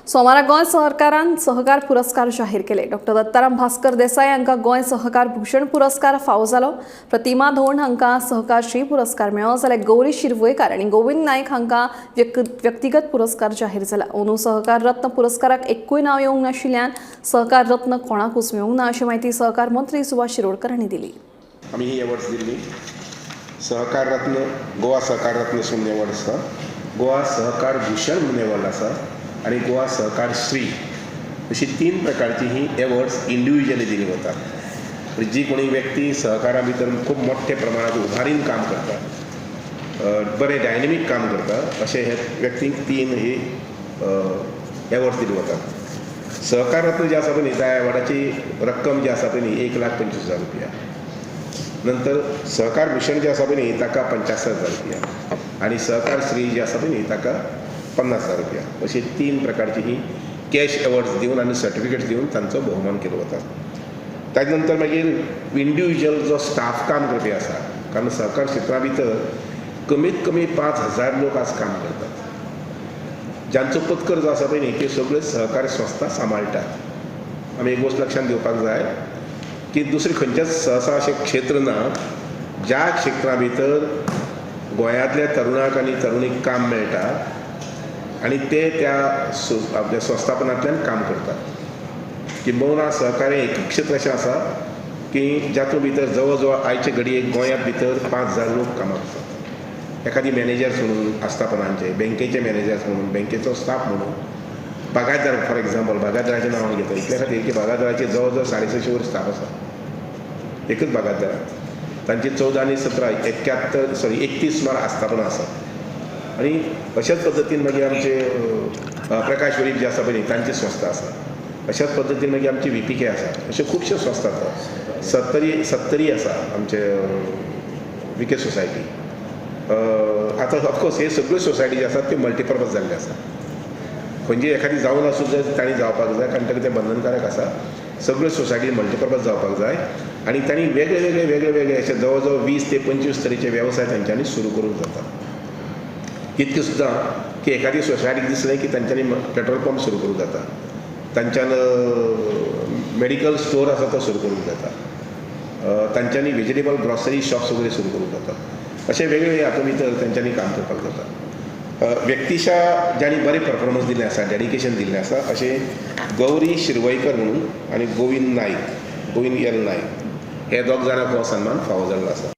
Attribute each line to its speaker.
Speaker 1: सोमारा गोंय सरकारान सहकार पुरस्कार जाहीर केले. डॉक्टर दत्ताराम भास्कर देसाय हांकां गोंय सहकार भूषण पुरस्कार फावो जालो. प्रतिमा धोंड हांकां सहकार श्री पुरस्कार मेळ्ळो, जाल्यार गौरी शिरवयकार आनी गोविंद नायक हांकां व्यक्तिगत पुरस्कार जाहीर जाला. अंदू सहकार रत्न पुरस्काराक एक्कूय नांव येवंक नाशिल्ल्यान सहकार रत्न कोणाकूच मेळूंक ना, अशी म्हायती सहकार मंत्री सुभाष शिरोडकर हांणी दिली.
Speaker 2: आमी ही एवॉर्ड्स दिल्ली. सहकार रत्न, गोवा सहकार रत्न म्हणून एवॉर्ड आसा, गोवा सहकार भूषण म्हणून एवॉर्ड आसा आनी गोवा सहकार श्री, अशी तीन प्रकारची ही एवॉर्ड्स इंडिविज्युअली दिली वतात. म्हणजे जी कोणी व्यक्ती सहकारा भितर खूब मोठ्या प्रमाणात उभारीन काम करता, बरें डायनेमीक काम करता, अशे हे व्यक्तींक तीन ही एवॉर्ड्स दिले वतात. सहकार रत्न जे आसा पळय न्ही, त्या एवॉर्डाची रक्कम जी आसा पळय न्ही, 1,25,000 रुपया. नंतर सहकार भूषण जे आसा पळय न्ही, ताका 75,000 रुपया आनी सहकार श्री जे आसा पळय न्ही, ताका 50,000 रुपया. अशी तीन प्रकारची ही कॅश एवॉर्ड्स दिवन आनी सर्टिफिकेट्स दिवन तांचो भोवमान केलो वता. ताजे नंतर मागीर इंडिविज्युअल जो स्टाफ काम करपी आसा, कारण सहकार क्षेत्रा भितर कमीत कमी 5000 लोक आज काम करतात, ज्यांचो पत्कर जो आसा पळय न्ही, त्यो सगळ्यो सहकार संस्था सांबाळटात. आमी एक गोश्ट लक्षांत घेवपाक जाय की दुसरें खंयचेंच सहसा अशें क्षेत्र ना ज्या क्षेत्रा भितर गोंयांतल्या तरुणाक आनी तरुणीक काम मेळटा आनी ते त्या आपल्या संस्थापनांतल्यान काम करतात. किंबहुना सहकार हें एक क्षेत्र अशें आसा की जातूंत भितर जवळ जवळ आयचे घडयेक गोंयांत भितर 5000 लोक कामाक आसात. एखादी मॅनेजर्स म्हणून आस्थापनांचे, बँकेचे मॅनेजर्स म्हणून, बँकेचो स्टाफ म्हणून, बागायतदार, फॉर एग्जाम्पल बागायतदाराचें नांव हांव घेता इतल्या खातीर की बागायतदाराचे जवळ जवळ 650 वयर स्टाफ आसा एकच बागायतदाराक. तांची 14 आनी 17, 71, सॉरी, 31 सुमार आस्थापनां आसात. आनी अशाच पद्दतीन मागीर आमचे प्रकाश वेळीप जे आसा पळय न्ही, तांची संस्था आसा. अशाच पद्दतीन मागीर आमची VPK आसा. अश्यो खुबश्यो संस्था आसा. सत्तरी, सत्तरी आसा आमचे विके सोसायटी. आतां ऑफकोर्स हे सगळ्यो सोसायटी ज्यो आसात त्यो मल्टिपर्पज जाल्ल्यो आसा. खंयची एखादी जावन आसूं जाय, तांणी जावपाक जाय, कारण ताका तें बंधनकारक आसा. सगळ्यो सोसायटी मल्टिपर्पज जावपाक जाय आनी तांणी वेगळे वेगळे वेगळे वेगळे अशे जवळ जवळ 20 ते 25 तरेचे वेवसाय तांच्यांनी सुरू करूंक जाता. इतकें सुद्दां की एखादी सोसायटीक दिसलें की तांच्यांनी पेट्रोल पंप सुरू करूंक जाता, तांच्यान मेडिकल स्टोर आसा तो सुरू करूंक जाता, तांच्यांनी वेजिटेबल ग्रॉसरी शॉप्स वगैरे सुरू करूंक जाता. अशे वेगळे वेगळे हातूंत भितर तांच्यांनी काम करपाक जाता. व्यक्तिशा ज्यांनी बरें परफॉर्मन्स दिल्लें आसा, डेडिकेशन दिल्लें आसा, अशें गौरी शिरवयकर म्हणून आनी गोविंद नायक, गोविंद एल नायक, हे दोग जाणांक हो सन्मान फावो जाल्लो आसा.